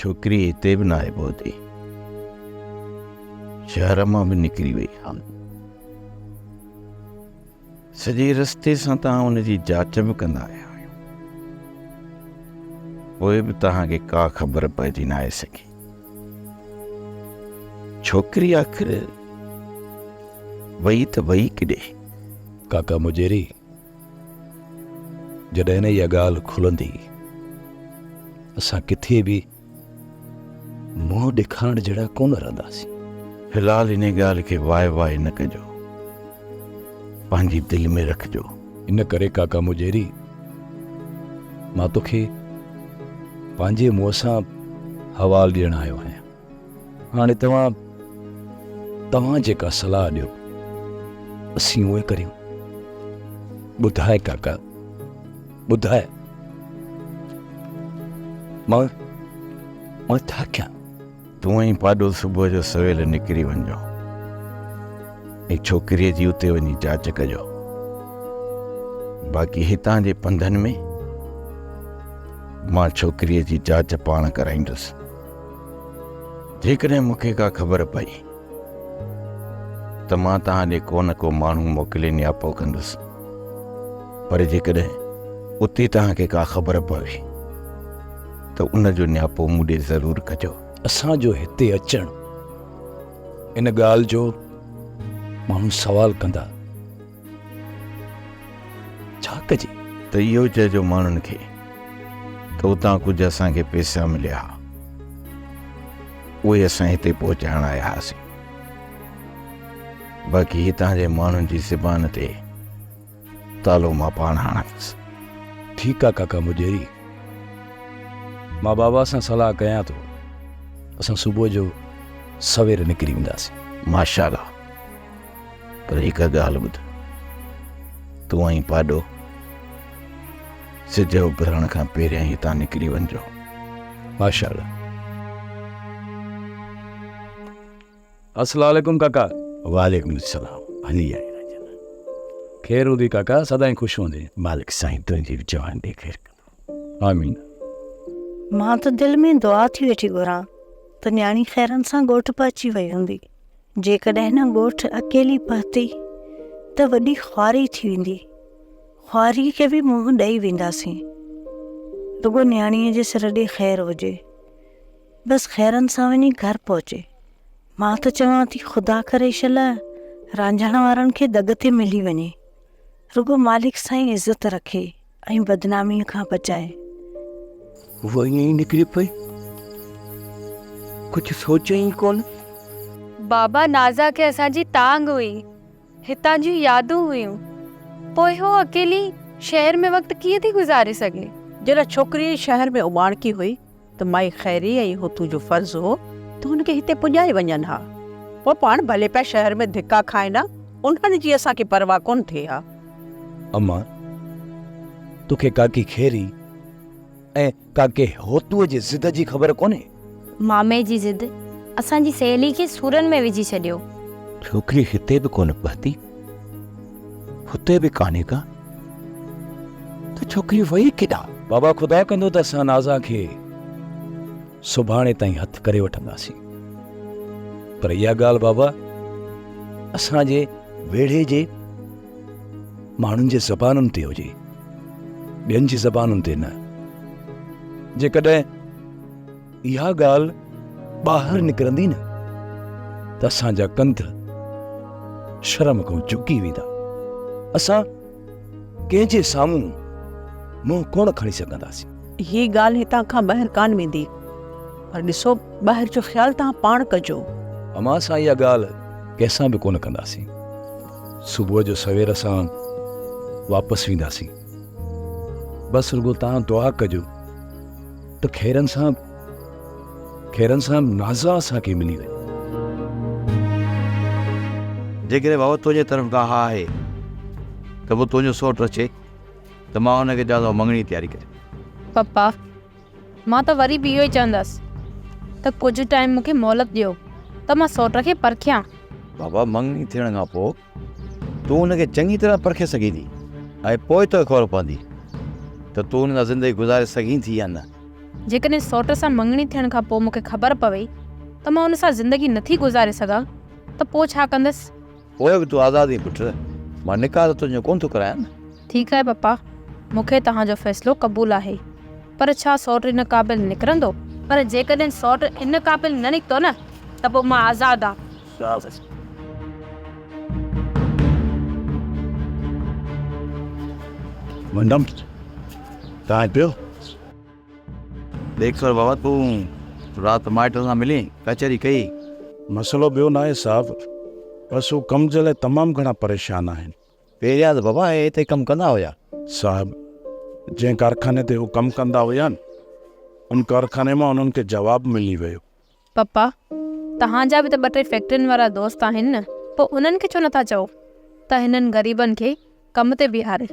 ڇوڪري هتي به ناهي پهتي. شهر مان به نڪري وئي آهي. سڄي رستي سان توهان ان جي جاچ به ڪندا آيا آهيو. پوء به توهان کي ڪا خبر پئجي ناهي سگهي. ڇوڪري آخر وئي ته وئي ڪيڏي؟ ڪاڪا مجيري، جڏهن اها ڳالهه کلندي، اسان ڪٿي به منهن ڏيکارڻ جهڙا ڪونه رهنداسين. في الحال انهي ڳالهه کي واء واء نه ڪجو. پنهنجي دل ۾ رکجو. ان ڪري ڪاڪا مجيري، مان توکي پنهنجي منهن سان حوال ڏيڻ آيو آهيان. هاڻي توهان توهان جيڪا صلاح ڏيو، اسين اهو ئي ڪريون. ٻڌاء ڪاڪا، ٻڌاء. مان مان ڇا ڪيان؟ تون ۽ پاڏو صبح جو سويل نڪري وڃجو ۽ ڇوڪريء جي اتي وڃي جاچ ڪجو. باقي هتان جي پنڌن ۾ مان ڇوڪريء جي جاچ پاڻ ڪرائيندس. جيڪڏهن مون کي ڪا خبر پئي ته مان توهان ڏي ڪو نه ڪو ماڻهو موڪلي نياپو ڪندس. پر جيڪڏهن اتي توهان کي ڪا خبر پوي ته ان جو نياپو مون ڏي ضرور ڪجو. اسان جو هتي اچڻ ان ڳالهه جو ماڻهو سوال ڪندا. ڇا ڪجي؟ ته اهو چئجو ماڻهن کي ته اتان ڪجهه اسان کي پئسا مليا ها، اهي اسان هتي پهچائڻ آيا هئاسين. باقي هتان جي ماڻهن جي زبان تي تالو مان پاڻ هڻندس. ٺيڪ آ ڪاڪا مجيري، مان بابا سان صلاح ڪيان ٿو، اسان صبح جو سوير نڪري وينداسين. ماشاء الله، پر هڪ ڳالهه ٻڌ، تون ۽ پاڏو سج اڀرڻ کان پهريان ئي هتان نڪري وڃجو. ماشاء الله. السلام عليڪم ڪاڪا. وعليڪم السلام هلي آء راجن. خير هوندي ڪاڪا سدائين خوش هوندين. مالڪ سائين تنهنجي به جوان ڏي خير ڪندو. آمين. مان ته دل ۾ دعا ٿي ويٺي گهران ته نياڻي خيرن سان ڳوٺ پهچي وئي هوندي. جيڪڏهن نه ڳوٺ اڪيلي پهتي ته وڏي خواري ٿي ويندي. خواري کي به منهن ڏئي وينداسين. رڳو نياڻيء جي سر ڏي خير هجي. بس خيرن سان وڃي گهر پهچي. مان ته چوان ٿي خدا ڪري شل رانجهڻ وارن کي دڳ تي ملي وڃي. رڳو مالڪ سائين عزت رکي ۽ بدناميء کان بچائي. هوء ائين ئي نڪري پئي. ڪجهه سوچيائين ئي ڪونه. بابا نازا کي اسان جي تانگهه هئي. هتان جون يادون هيون. پوء هوء اڪيلي شهر ۾ وقت ڪيئن ٿي گذاري سگهي؟ جڏهن ڇوڪري شهر ۾ اٻاڻڪي هئي ته مائي خيري ۽ هوتو جو فرض هو ته هن کي هتي پڄائي وڃن ها. پوء پاڻ ڀلي پيا شهر ۾ ڌڪا کائن ها، انهن جي اسان کي پرواهه ڪونه ٿئي ها. امان، توکي ڪاڪي خيري ۽ ڪاڪي هوتوء جي ضد جي خبر ڪونهي؟ مامي جي ضد اسان جي سهيلي کي سورن ۾ وجهي ڇڏيو. ڇوڪري هتي به ڪونه پهتي، هتي به ڪانهي ڪا، ته ڇوڪري وئي ڪيڏانهن؟ بابا خدا ڪندو ته اسان نازان کي سڀاڻي تائين هٿ ڪري وٺنداسين. پر اها ڳالهه بابا اسان جي ويڙهي جي ماڻهن جي زبانن تي هجي، ٻين جي زبانن تي نه. جيڪڏهن اها ڳالهه ٻاهر نڪرندي نه ته اسان جا ڪنڌ شرم کان جهڪي ويندا. اسان ڪنهن جي سامهون منهن ڪونه کڻي سگهنداسين. هي ڳالهه هتان کان ٻاهر ڪانه ويندي. پر ڏسو ٻاهر جو خيال توهان پاڻ ڪجو. امان سان اها ڳالهه ڪنهن سان به ڪونه ڪنداسين. صبح جو سوير اسان واپس وينداسين. بس رڳو توهان دعا ڪجو ته خيرن سان خيرن سان نازا اسان کي ملي وڃي. جيڪڏهن بابا تنهنجي طرف کان ها آهي ته پوء تنهنجو سئوٽ اچي ته مان هن کي چوان ٿو مڱڻي جي تياري ڪري. پپا مان ته وري به اهو ئي چوندس ته ڪجهه ٽائيم مون کي مهلت ڏيو ته مان سئوٽ کي پرکيان. بابا مڱڻي ٿيڻ کان پوء تون ان کي چڱي طرح پرکي سگهين ٿي ۽ پوء توکي خبر پوندي ته تون ان سان زندگي گذاري سگهين ٿي يا نه. جيڪڏهن سئوٽ سان مڱڻي ٿيڻ کان پوء مون کي خبر پوي ته مان ان سان زندگي نٿي گذاري سگهان ته پوء ڇا ڪندس؟ پوء به تون آزاد آهين پٽ، مان نڪاح ته تنهنجو ڪونه ٿو ڪرايان نه. ٺيڪ آهي پپا، مون کي توهان جو فيصلو قبول آهي. پر ڇا سئوٽ ان قابل نڪرندو؟ پر جيڪڏهن سئوٽ ان قابل نه نڪتو نه ته پوء مان آزاد آهيان. شابس. منڊم، تان پيو. ڏيک سر بابا تون رات مائٽن سان ملين ڪچهري ڪئي. مسئلو ٻيو ناهي صاحب بس هو ڪم جي لاء تمام گهڻا پريشان آهن. پهريان ته بابا اهي هتي ڪم ڪندا هيا. صاحب جنهن ڪارخاني تي هو ڪم ڪندا هيا ان ڪارخاني مان انهن کي جواب ملي ويو. پپا توهان جا به ته ٻه ٽي فيڪٽرين وارا دوست آهن نه پوء انهن کي ڇو نٿا چئو ته هنن غريبن کي ڪم تي بيهاري.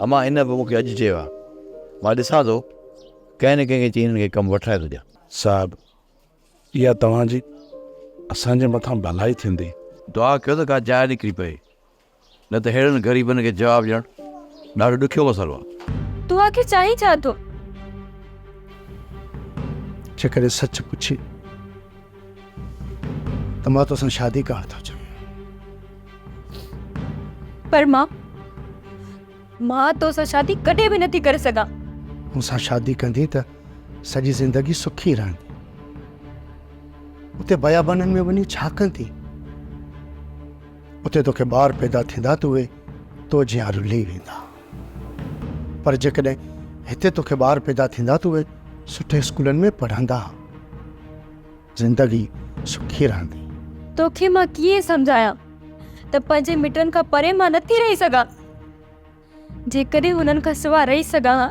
امان هن به مون کي اڄ چيو آهي. مان ڏسان ٿو ڪنهن نه ڪنهن کي چئي هنن کي ڪم وٺرائي ٿو ڏيان. صاحب اها توهان جي اسان جي مٿان ڀلائي ٿيندي. دعا ڪيو ته ڪا جاء نڪري پئي نه ته ههڙن غريبن کي جواب ڏيڻ ڏاڍو ڏکيو مسئلو آهي. تون آخر چاهين ڇا ٿو؟ جيڪڏهن سچ پڇين ته مان توسان شادي ڪرڻ ٿو چاهيان. پر مان مان توسان شادي ڪڏهن به نٿي ڪري سگهان. مون سان شادي ڪندين ته سڄي زندگي سکي رهندين. اتي بيابانن ۾ وڃي ڇا ڪندين؟ اتي توکي ٻار پيدا ٿيندا ته اهي تو جيان رلي ويندا. پر جيڪڏهن هتي توکي ٻار پيدا ٿيندا ته اهي سٺي اسڪولن ۾ پڙهندا. زندگي سکي رهندي. توکي مان ڪيئن سمجهايان ته پنهنجي مٽن کان پري مان نٿي رهي سگهان. جيڪڏهن هنن کان سوا رهي سگهان ها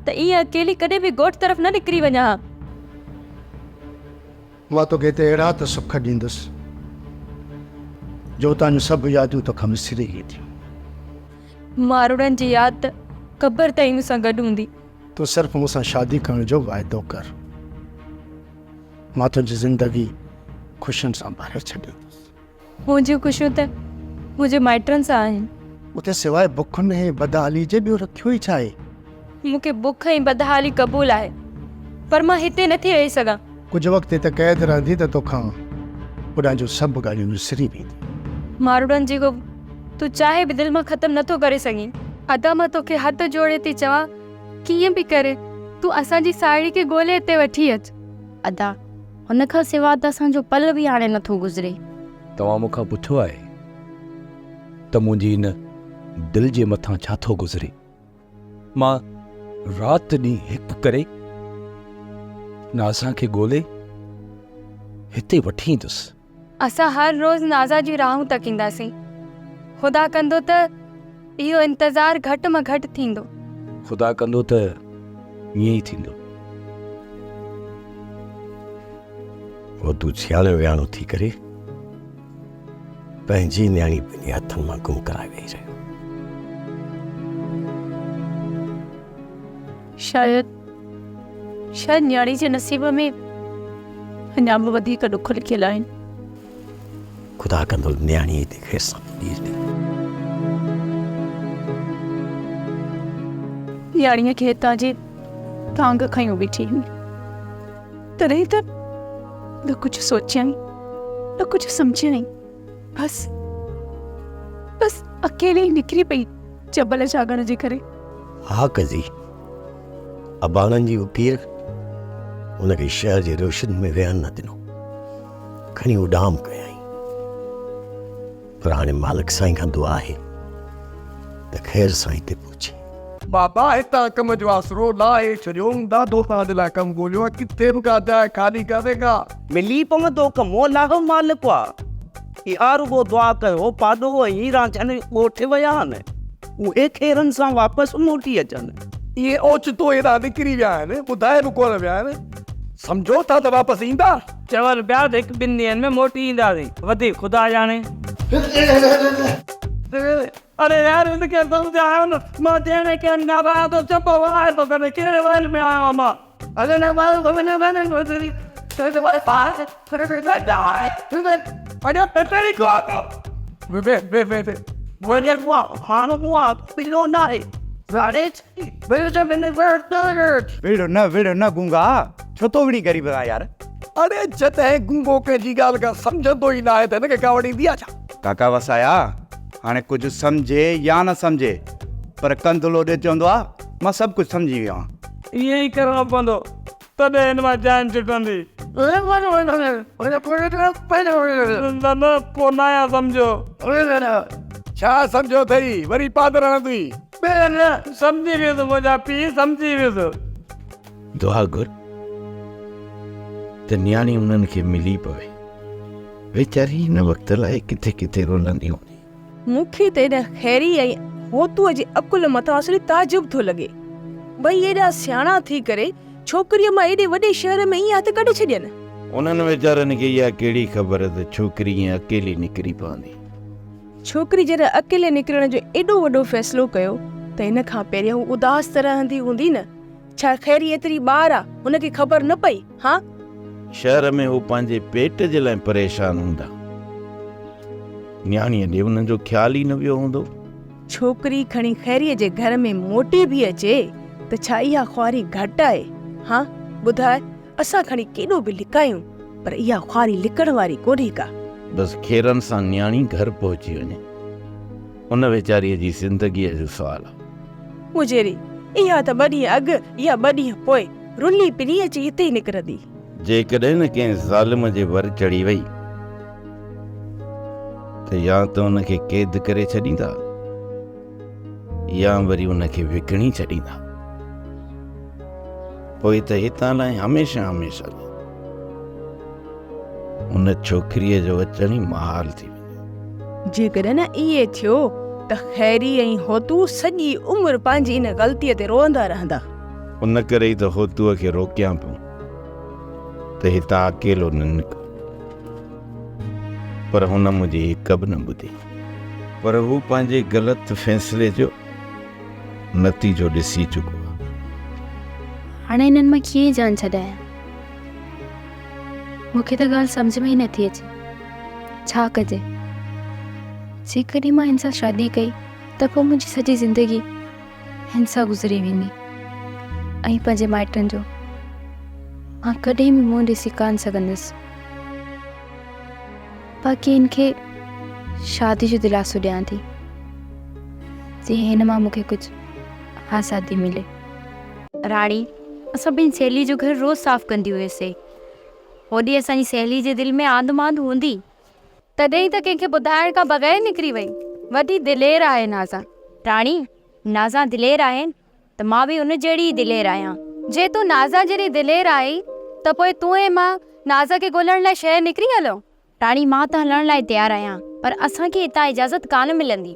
ته ائين اڪيلي ڪڏهن به ڳوٺ طرف نه نڪري وڃان ها. مان توکي هتي اهڙا ته سک ڏيندس جو اتان جون سڀ يادون توکان وسري وينديون. ماروئڙن جي ياد ته قبر تائين مون سان گڏ هوندي. تون صرف مون سان شادي ڪرڻ جو واعدو ڪر. مان تنهنجي زندگي خوشين سان ڀري ڇڏيندس. منهنجون خوشيون ته منهنجي مائٽن سان آهن. اتي سواء بکن ۽ بدحالي جي ٻيو رکيو ئي ڇا آهي؟ مون کي بک ۽ بدحالي قبول آهي، پر مان هتي نٿي رهي سگهان. ڪجهه وقت هتي قيد رهندي ته توکان اوڏانهن جون سڀ ڳالهيون وسري وينديون. ماروئڙن جي غم تون چاهي به دل مان ختم نٿو ڪري سگهين. ادا مان توکي هٿ جوڙي ٿي چوان، ڪيئن به ڪري تون اسان جي ساهيڙي کي ڳولي هتي وٺي اچ. ادا هن کان سوا ته اسان جو پل به هاڻي نٿو گذري. توهان مون کان پڇيو آهي ته منهنجي هن دل جي مٿان ڇا ٿو گذري. مان رات ڏينهن هڪ ڪري نازان کي ڳولي هتي وٺي ايندس. اسان هر روز نازا جون راهون تڪينداسين. خدا ڪندو ته اهو انتظار گهٽ مان گهٽ ٿيندو. خدا ڪندو ته ائين ئي ٿيندو. پوء تون سياڻو وياڻو ٿي ڪري پنهنجي نياڻي پنهنجي هٿن مان گم ڪرائي ويهي رهيو. شايد شايد نياڻي جي نصيب ۾ اڃا به وڌيڪ ڏک لکيل آهن. خدا ڪندو نياڻي هتي خير سان پڄي ايندي. نياڻيء کي هتان جي تانگهه کنيو بيٺي هئي. تڏهن ته نه ڪجهه سوچيائين نه ڪجهه سمجهيائين. بس بس اڪيلي ئي نڪري پئي جبل جهاڳڻ جي ڪري. ها قضي، اباڻن جي اڪير هن کي شهر جي روشنين ۾ ويهڻ نه ڏنو. کڻي اڏام ڪيائين. پر هاڻي مالڪ سائين کان دعا آهي ته خير سان هتي پهچي. بابا هتان ڪم جو آسرو لاهي ڇڏيو، دادو توهان جي لاء ڪم ڳوليو آهي، ڪٿي به ڪا جاء خالي ڪانهي ڪا. ملي پوندو ڪم الله مالڪ آ. اها رڳو دعا ڪيو پاڏو ۽ رانجهن ڳوٺ ويا آهن، اهي خيرن سان واپس موٽي اچن. اهي اوچتو هيڏانهن نڪري ويا آهن، ٻڌائي به ڪونه ويا آهن. سمجهو ٿا ته واپس ايندا؟ چون پيا ته هڪ ٻن ڏينهن ۾ موٽي اينداسين، وڌيڪ خدا ڄاڻي. اڙي يار هن کي سمجهايو نه، مان جهڙي ڪنهن ناراض چپو وهائي ٿو ڪڍي، ڪهڙي ويل ۾ آيو آهيان مان. وڙهه نه وڙهه نه گونگا، ڇو ٿو وڙهين غريب سان يار. اڙي جڏهن گونگو ڪنهن جي ڳالهه کان سمجهندو ئي ناهي ته هن کي ڪاوڙ ايندي آ ڇا؟ ڪاڪا وسايا، هاڻي ڪجهه سمجهي يا نه سمجهي پر ڪنڌ لوڏي چوندو آ مان سڀ ڪجهه سمجهي ويو آهيان. ائين ئي ڪرڻو پوندو تڏهن هن مان جان ڇٽندي. نه نه پوء ناهيان سمجهيو. ڇا سمجهيو اٿئي؟ وري پادر هڻندوئي. سمجهي ويس منهنجا پيء سمجهي ويس. دعا گهر ته نياڻي انهن کي ملي پوي. ويچاري هن وقت لاء ڪٿي ڪٿي رلندي هوندي. مون کي ته ان خيري ۽ هوتوء جي عقل مٿان اصلي تعجب ٿو لڳي. ٻئي ايڏا سياڻا ٿي ڪري ڇوڪريء مان ايڏي وڏي شهر ۾ ائين هٿ ڪڍي ڇڏين. انهن ويچارن کي اها ڪهڙي خبر ته ڇوڪري ائين اڪيلي نڪري پوندي. ڇوڪري جڏهن اڪيلي نڪرڻ جو ايڏو وڏو فيصلو ڪيو ته ان کان پهريان هو اداس ته رهندي هوندي نه. ڇا خيري ايتري ٻار آ، هن کي خبر نه پئي، هان؟ شهر ۾ هو پنهنجي پيٽ جي لاء پريشان هوندا. نياڻيء ڏي انهن جو خيال ئي نه ويو هوندو. ڇوڪري کڻي خيريء جي گهر ۾ موٽي به اچي ته ڇا اها خواري گهٽ آهي، هان؟ ٻڌاء، اسان کڻي ڪيڏو به لڪايون، پر اها خواري لڪڻ واري ڪونهي ڪا. بس خيرن سان نياڻي گهر پهچي وڃي. ان ويچاريء جي زندگيء جو سوال آ. مجيري، اها ته ٻه ڏينهن اڳ يا ٻه ڏينهن پوء رلي پني اچي هتي ئي نڪرندي. جيڪڏهن نه ڪنهن ظالم جي ور چڙهي وئي ته يا ته ان کي قيد ڪري ڇڏيندا يا وري ان کي وڪڻي ڇڏيندا. پوء ته هتان لاء هميشه هميشه لاء ان ڇوڪريء جو اچڻ ئي محال ٿي ويندو. جيڪڏهن ائين ٿيو ته خيري ۽ هوتو سڄي عمر پنهنجي ان غلطيء تي روئندا رهندا. ان ڪري ئي ته هوتوء کي روڪيان پيو ته هتان اڪيلو نه نڪر. پر هن منهنجي هڪ به نه ٻڌي. پر هو پنهنجي غلط فيصلي جو نتيجو ڏسي چڪو آهي. هاڻي هنن مان ڪيئن جان ڇڏايان؟ مون کي ته ڳالهه سمجهه ۾ ئي نٿي اچي. ڇا ڪجي؟ جيڪڏهن مان هن سان شادي ڪئي ته پوء منهنجي سڄي زندگي هن سان گذري ويندي ۽ پنهنجي مائٽن جو مان ڪڏهن به منهن ڏسي ڪانه سگهندس. باقي هن کي شادي جو دلاسو ڏيان ٿي جيئن هن مان مون کي ڪجهه آزادي ملي. راڻي، اسان پنهنجي سهيليء جو گهر روز صاف ڪنديون هيوسين. هوڏي اسان جي سهيليء جي دل ۾ آنڌ مانڌ هوندي. تڏهن ئي ته ڪنهن کي ٻڌائڻ کان بغير نڪري وئي. وڏي دلير آهي نازان. راڻي، نازان دلير آهي ته مان به ان جهڙي ئي دلير آهيان. جي تون نازان جهڙي دلير آهين ته پوء تون ۽ مان نازان کي ڳولڻ لاء شهر نڪري هلون. راڻي، مان ته هلڻ لاء تيار آهيان، پر اسان کي هتان اجازت ڪانه ملندي.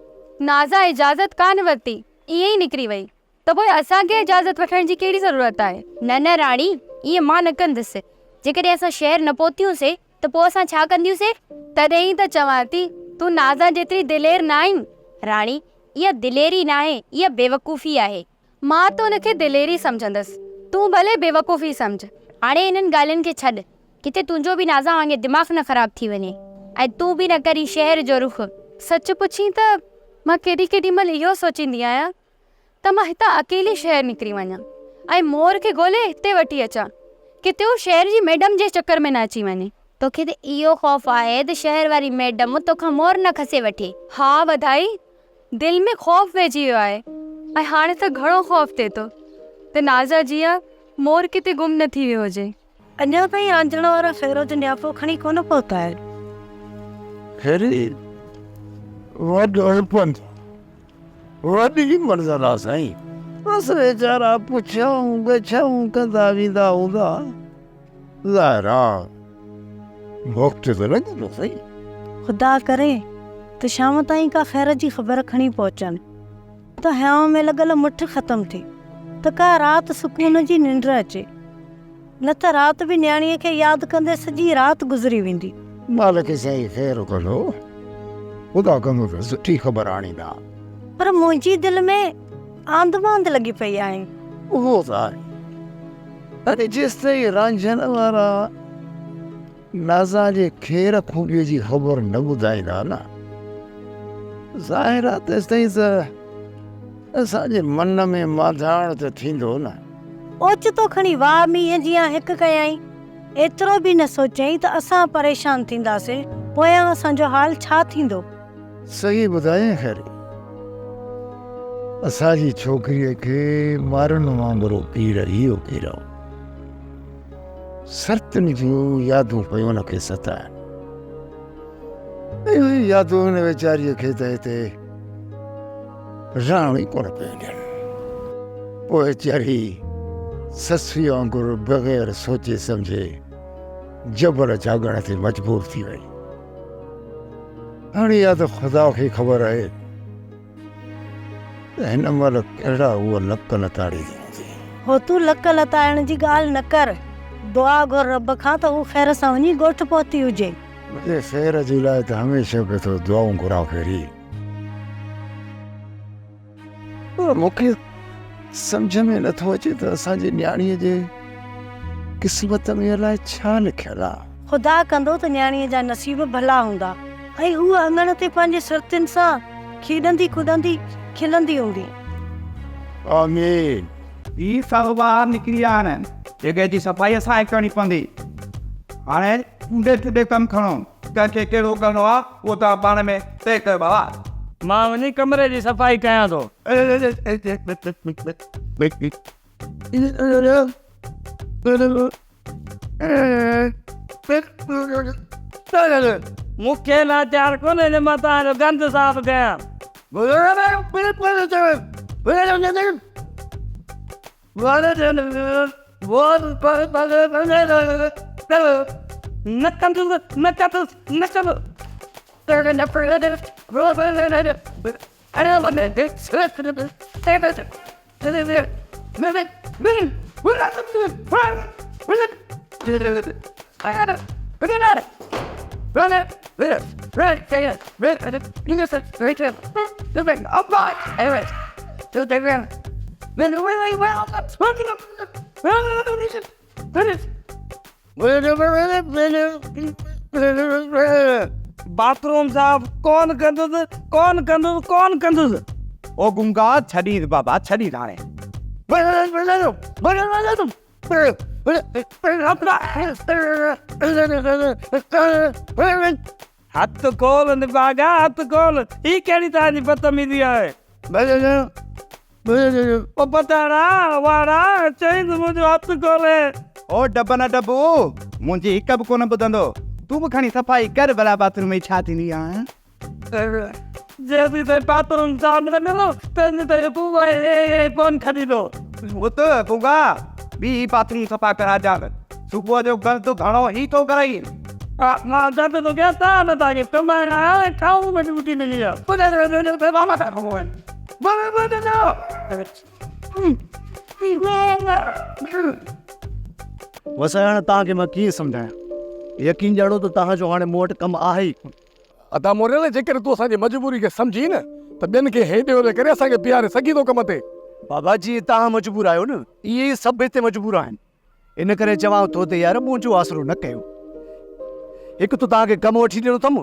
نازان اجازت ڪانه ورتي، ائين ئي نڪري وئي. ته پوء اسان کي اجازت وٺڻ جي ڪهڙي ضرورت آهي؟ نه نه راڻي، ائين مان نه ڪندس. جيڪڏهن اسان شهر نه پهتيون سي ته پوء اسان ڇا ڪنديون سي؟ تڏهن ئي ته چوان ٿي، تون نازان جيتري دلير نه آهين. راڻي، اها دليري ناهي، اها بيوقوفي آهي. مان ته ان کي دليري سمجهندس، تون ڀلي بيوقوفي سمجهه. هاڻي انهن ڳالهين کي ڇڏ، ڪٿي تنهنجو به نازان وانگي دماغ نه خراب ٿي وڃي ۽ تون به نه ڪرين شهر جو رخ. سچ پڇين ته مان ڪيڏي ڪيڏي مهل اهو سوچيندي آهيان ته مان هتان اڪيلي شهر نڪري وڃان ۽ مور کي ڳولي هتي وٺي اچان، ڪٿي هو شهر جي ميڊم جي چڪر ۾ نه اچي وڃي. توکي ته اهو خوف آهي ته شهر واري ميڊم توکان مور نه کسي وٺي. ها وڌائي، دل ۾ خوف ويهجي ويو آهي ۽ هاڻي ته گهڻو خوف ٿئي ٿو ته نازا جيان مور ڪٿي گم نه ٿي ويو هجي. اڃا تائين رانجهڻ وارا خيرو جو نياپو کڻي ڪونه پهتا آهن. خيري، وڏو پنڌ، وڏي منزل آ سائين. بس ويچارا پڇائون ڳڇائون ڪندا ويندا هوندا. ظاهر آ وقت ته لڳندو سائين. خدا ڪري ته شام تائين ڪا خير جي خبر کڻي پهچن ته هيانء ۾ لڳل مٺ ختم ٿئي ته ڪا رات سڪون جي ننڊ اچي. نه ته رات به نياڻيء کي ياد ڪندي سڄي رات گذري ويندي. مالڪ سائين خير ڪندو، خدا ڪندو ته سٺي خبر آڻيندا. پر منهنجي دل ۾ آنڌ مانڌ لڳي پئي آهي. اهو ته آهي. اڙي جيستائين رانجهن وارا نازان جي خير خوبيء جي خبر نه ٻڌائيندا نه، ظاهر آهي تيستائين ته اسان جي من ۾ مانڌاڻ ته ٿيندو نه. اوچتو کڻي واء مينهن جيان هڪ ڪيائين. ايترو به نه سوچيائين ته اسان پريشان ٿينداسين، پويان اسان جو حال ڇا ٿيندو؟ صحيح ٻڌايئي خيري. اسان جي ڇوڪريء کي مارن وانگر اڪير ئي اڪيرئون. سرتين جون يادون پيون هن کي ستائن. اهي يادون هن ويچاريء کي ته هتي رهڻ ئي ڪونه پيون ڏين. پوء چري سسئي وانگر بغير سوچي سمجهي جبل جهاڳڻ تي مجبور ٿي وئي. هاڻي اها ته خدا کي خبر آهي ته هن مهل ڪهڙا هوء لڪ لتاڙيندي هوندي. هو تون لڪ لتاڙڻ جي ڳالهه نه ڪر. دعا گهر رب کان ته هو خير سان وڃي ڳوٺ پهتي هجي. منهنجي خير جي لاء ته هميشه پيو ٿو دعائون گهران ڦيري. پر مون کي سمجهه ۾ نٿو اچي ته اسان جي نياڻيء جي قسمت ۾ الائي ڇا لکيل آ. خدا ڪندو ته نياڻيء جا نصيب ڀلا هوندا ۽ هوء اڱڻ تي پنهنجي سرتين سان کيڏندي ڪڏندي کلندي هوندي. آمين. هي سڀ ٻاهر نڪري ويا آهن. جڳهه جي صفائي اسان کي ڪرڻي پوندي. هاڻي چونڊي چونڊي ڪم کڻو. ڪنهن کي ڪهڙو ڪرڻو آهي، اهو توهان پاڻ ۾ طئي ڪيو بابا. مان وڃي ڪمري جي صفائي ڪيان ٿو. مون کي لاچار ڪونهي جو مان توهان جو گند صاف ڪيان. نه ڪندس نه ڪندس نه ڪندس. باٿ روم صاف ڪون ڪندس ڪون ڪندس ڪون ڪندس. او گنگا ڇڏينس بابا ڇڏينس هاڻي. هٿ کول نڀاڳا هٿ کول هي ڪهڙي توهان جي بدتميزي آهي. او پٽاڙا واڙا چئينس منهنجو هٿ کولي. او ڊب نه ڊبو منهنجي هڪ به ڪونه ٻڌندو تون به کڻي صفائي ڪر ڀلا باٿ روم ۾ ڇا ٿيندي آ. جيسين تائين باٿ روم صاف نه ڪندو تيسين تائين تون ڪونه ڇڏيندو. ٻڌ گنگا ٻي هي باٿ روم صفا ڪرائجان صبح جو گند گهڻو هي ٿو ڪرائين. مان گند ٿو ڪيان تان نه تان کي ڪمائڻ آيو ۽ کائون ۾ ڊيوٽي ملي آ. وسايا هاڻي توهان کي مان ڪيئن سمجهايان. يقين ڄاڻو ته توهان جو هاڻي مون وٽ ڪم آهي ئي ڪونه. ادا موريل جيڪڏهن تون اسان جي مجبوري کي سمجهين نه ته ٻين کي هيڏي هوڏي ڪري اسان کي بيهاري سگهين ٿو ڪم تي. بابا جيئن توهان مجبور آهيو نه ائين ئي سڀ هتي مجبور آهن. ان ڪري چوان ٿو ته يار منهنجو آسرو نه ڪيو. هڪ ته توهان کي ڪم وٺي ڏيڻو اٿم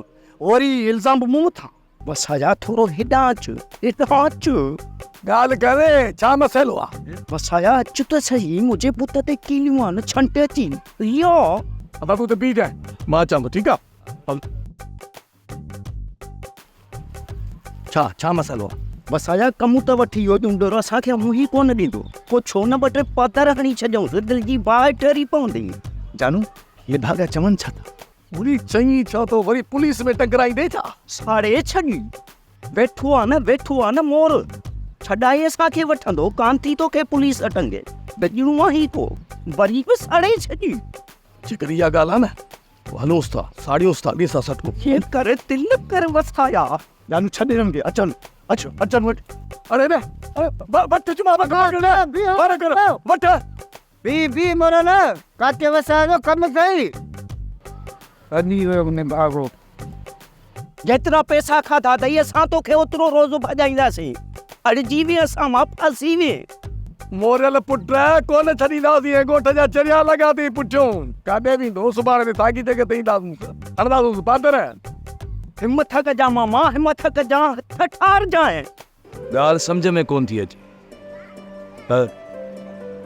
وري الزام به مون مٿان. وسايا ٿورو هيڏانهن اچ، هيڏانهن اچ. ڳالهه ڪر ڇا مسئلو آ؟ وسايا اچ ته سهي منهنجي بت تي ڪيليون آهن ڇنٽ اچي يا. ادا تون اتي بيهجانء مان اچان ٿو ٺيڪ آ. ڇا ڇا مسئلو آ؟ وسايا ڪم ته وٺي اهو ڏونڊر اسان کي منهن ئي ڪونه ڏيندو. پوء ڇو نه ٻه ٽي پادر هڻي ڇڏيونس، دل جي باهه ٺري پوندي. جانو، نڀاڳا چون ڇا ٿا؟ وري چئين ڇا ٿو؟ وري پوليس ۾ ٽنگرائيندين ڇا؟ ساڙي ڇڏي. ويٺو آ نه، ويٺو آ نه مور. ڇڏائي اسان کي وٺندو، ڪانه ٿي توکي پوليس ٽنگي. ڊڄڻو آهين ڪو؟ وري به ساڙي ڇڏي. جيڪڏهن اها ڳالهه آ نه، پوء هلونس ٿا، ساڙيونس ٿا، ڏينس ٿا سٽڪو. ائين ڪر، دل نه ڪر وسايا. جانو ڇڏ هنن کي، اچن، اچ، اچن وٺ. اڙي نه، وٺ چما وٺ، بار ڪر، وٺ. بيهه بيهه مورل، ڪاڪي وسايا جو ڪم اٿئي. اڄ ئي ويو نڀاڳو. جيترا پئسا کاڌا اٿئي، اسان توکي اوترو روز ڀڄائينداسين. اڙجي وئين اسان مان ڦاسي وئين. موريل پٽ، ڪونه ڇڏينداسين ۽ ڳوٺ جا چريا لڳا اٿئي پٺيون. ڪاڏي ويندو، سڀاڻي تي ساڳي جڳهه تي اينداسونس، هڻنداسونس پادر. همٿ ڪجان ماما، همٿ ڪجان، هٿ ٺارجانء. ڳالهه سمجهه ۾ ڪونه ٿي اچي ته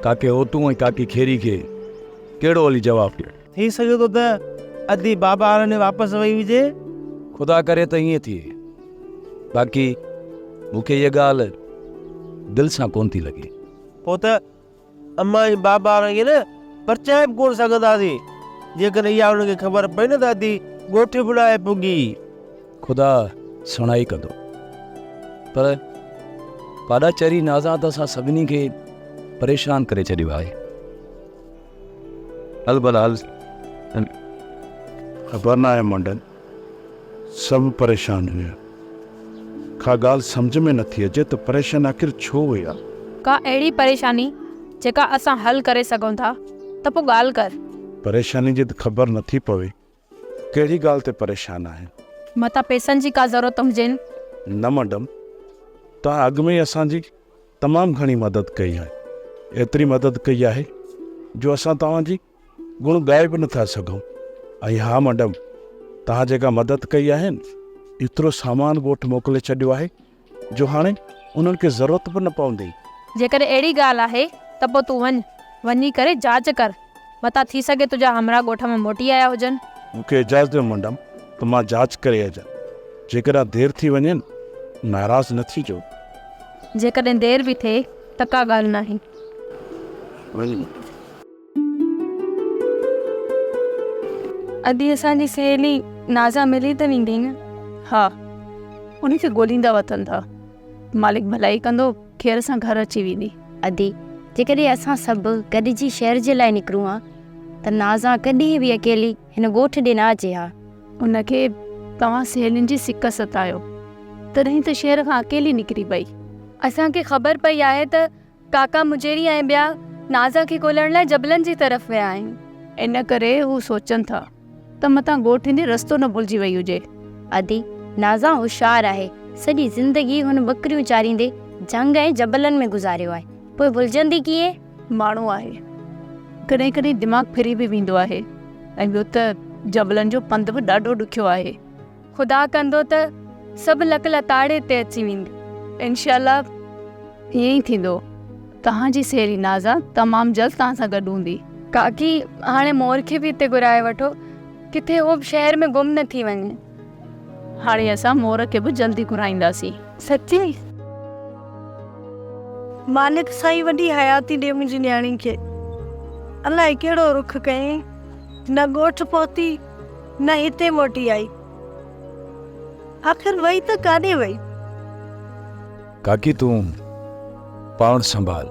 ڪاڪي اوتون ۽ ڪاڪي کيري کي ڪهڙو هلي جواب ڏيڻ. ٿي سگهي ٿو ته ادي بابا وارن ڏي واپس وئي هجي. خدا ڪري ته ائين ٿئي. باقي مون کي هيء ڳالهه دل سان ڪونه ٿي لڳي. پوء ته امان ۽ بابا وارن کي نه پرچائي به ڪونه سگهنداسين. جيڪڏهن اها انهن کي خبر پئي نه ته ادي ڳوٺ به ناهي پڳي. خدا سڻائي ڪندو. پر پاڏا چري نازان ته اسان سڀني کي پريشان ڪري ڇڏيو آهي. هل ڀلا هل. خبر ناهي منڊل سڀ پريشان هيا. ڪا ڳالهه سمجهه ۾ نٿي اچي ته پريشان آخر ڇو هيا؟ ڪا اهڙي پريشاني جيڪا اسان حل ڪري سگهون ٿا ته پوء ڳالهه ڪر. پريشاني جي ته خبر نٿي پوي ڪهڙي ڳالهه تي پريشان آهن؟ متان پئسن جي ڪا ضرورت هجين. نه مئڊم، توهان اڳ ۾ ئي اسان جي تمام گهڻي مدد ڪئي آهي. ايتري مدد ڪئي آهي جو اسان توهان جي گڻ ڳائي به نٿا سگهون. ۽ ها مئڊم، توهان جيڪا مدد ڪئي آهي نه، ايترو سامان ڳوٺ موڪلي ڇڏيو آهي جو هاڻي انهن کي ضرورت به نه پوندي. جيڪڏهن اهڙي ڳالهه آهي ته پوء تون وڃ، وڃي ڪري جاچ ڪر، متان ٿي سگهي تنهنجا همراهه ڳوٺ مان موٽي آيا هجن. مون کي اجازت ڏيو مئڊم ته مان جاچ ڪري اچان. جيڪڏهن دير ٿي وڃي نه، ناراض نه ٿيجو. جيڪڏهن دير به ٿئي ته ڪا ڳالهه ناهي. ادي اسان جي سهيلي نازا ملي ته ويندي نه؟ ها ان کي ڳوليندا وتن ٿا. مالڪ ڀلائي ڪندو خير سان گهر اچي ويندي. ادي جيڪڏهن اسان سڀ گڏجي شهر جي لاء نڪرون ها ته نازا ڪڏهن به اڪيلي هن ڳوٺ ڏي نه اچي ها. ان کي توهان سهيلين جي سڪ ستايو تڏهن ته شهر کان اڪيلي نڪري پئي. اسان کي خبر پئي آهي ته ڪاڪا مجيري ۽ ٻيا نازا کي ڳولڻ لاء جبلن جي طرف ويا آهن. ان ڪري هو سوچن ٿا ته متان ڳوٺ ايندي رستو نه ڀلجي وئي هجي. ادي، نازا هوشيار آهي. سڄي زندگي هن ٻڪريون چاريندي جهنگ ۽ جبلن ۾ گذاريو آهي. پوء ڀلجندي ڪيئن؟ ماڻهو آهي. ڪڏهن ڪڏهن دماغ ڦري به ويندو آهي ۽ ٻيو ته جبلن جو پنڌ به ڏاڍو ڏکيو آهي. خدا ڪندو ته سڀ لڪ لتاڙي هتي اچي ويندي. انشاء الله ائين ئي ٿيندو. توهان جي سهيلي نازا تمام جلد توهان سان گڏ هوندي. ڪاڪي هاڻي مور کي به هتي گهرائي وٺو ڪٿي هو به شهر ۾ گم نه ٿي وڃي. هاڻي اسان مور کي به جلدي گهرائينداسين. سچي؟ مالڪ سائين وڏي حياتي ڏي منهنجي نياڻي کي. الائي ڪهڙو رخ ڪيائين نه ڳوٺ پهتي نه هتي موٽي آئي. آخر وئي ته ڪاڏي وئي؟ ڪاڪي تون پاڻ سنڀال.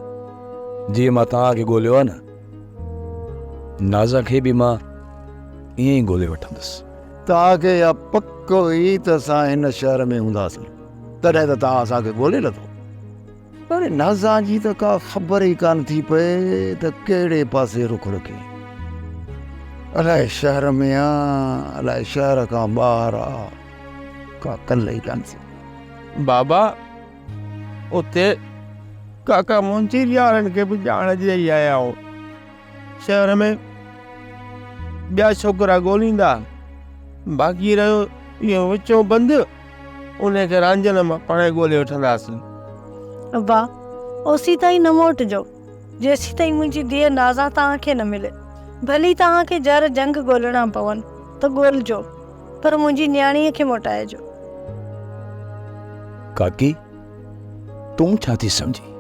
جيئن مان توهان کي ڳوليو آهي نه، نازا کي به مان ائين ئي ڳولي وٺندس. توهان کي اها پڪ هئي ته اسان هن شهر ۾ هونداسين، تڏهن ته توهان اسان کي ڳولي لڌو. پر نازان جي ته ڪا خبر ئي ڪانه ٿي پئي ته ڪهڙي پاسي رخ رکي. الائي شهر ۾ آ، الائي شهر کان ٻاهر آ، ڪا ڪل ئي ڪانه ٿي. بابا، اتي ڪاڪا منهنجي يارن کي به ڄاڻ ڏيئي آيا آهيو. شهر ۾ ٻيا ڇوڪرا ڳوليندا، باقي رهيو اهو وچون بند، انهيء کي رانجهن مان پاڻهي ڳولي وٺنداسين. ابا، اوسيتائين نه موٽجو، جيسيتائين منهنجي ڌيء نازان توهان کي نه ملي. ڀلي توهان کي جر جهنگ ڳولڻا پون ته ڳولجو، پر منهنجي نياڻيء کي موٽائجو. ڪاڪي، تون ڇا ٿي سمجهين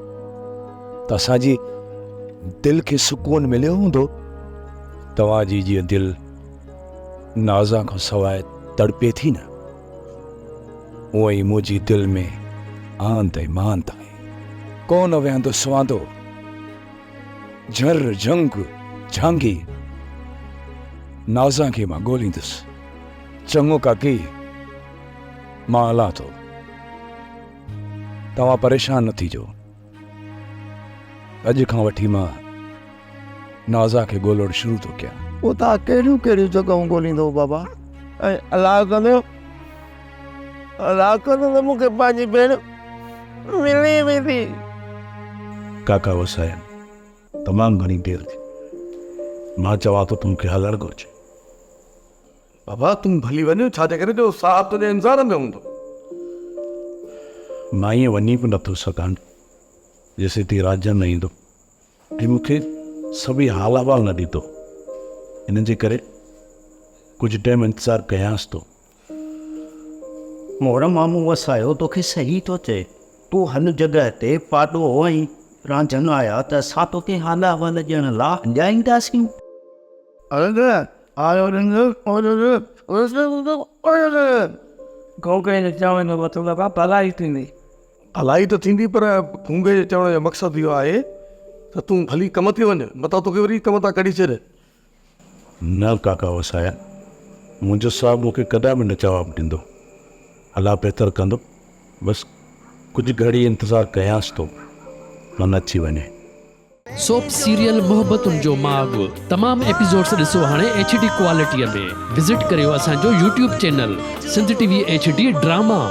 ته اسان جي دل کي سڪون مليو هوندو؟ توهان جي جيئن دل نازان کان سواء تڙپي ٿي نه، اونئن ئي منهنجي دل ۾ آنت ۽ مانت آهي. ڪونه ويهندو سواندو، جھر جھنگ جھانگي نازان کي مان ڳوليندس. چڱو ڪاڪي، مان هلان ٿو. توهان پريشان نه ٿيجو. اڄ کان وٺي مان نازا کي ڳولڻ شروع ٿو ڪيان. پوء توهان ڪهڙيون ڪهڙيون جڳهون ڳوليندؤ بابا؟ ۽ الله ڪندو، الله ڪندو ته مون کي پنهنجي ڀيڻ ملي ويندي. ڪاڪا وسايم، تمام گهڻي دير ٿي. مان چوان ٿو ته مون کي هلڻ گهرجي. بابا تون ڀلي وڃ، ڇا جي ڪري جو صاحب تنهنجي انتظار ۾ هوندو. مان ائين وڃي به نٿو سگهان جيسين رانجهن نه ايندو ۽ مون کي سڀئي حال احوال نه ڏيندو. ان جي ڪري ڪجهه ٽائيم انتظار ڪيانس ٿو. مور مامو وسايو توکي صحيح ٿو چئي. تون هل جڳهه تي پاڏو ۽ رانجهن آيا ته اسان توکي حال احوال ڏيڻ لا هليا اينداسين. گونگي جي چوڻ جو مطلب آ ڀلائي ٿيندي. ڀلائي ته ٿيندي پر گونگي جي چوڻ جو مقصد اهو آهي ته تون ڀلي ڪم تي وڃ متان توکي وري ڪم تان ڪڍي ڇڏين. نه ڪاڪا وسايا، منهنجو صاحب مون کي ڪڏهن به نه جواب ڏيندو. الله بهتر ڪندو، بس ڪجهه گهڙي انتظار ڪيانس ٿو، من اچي وڃي. سوپ سيريل محبتن جو ماڳ تمام ايپيسوڊس ڏسو هاڻي ايڇ ڊي ڪوالٽي ۾ وزٽ ڪريو اسان جو YouTube channel Sindh T V H D drama.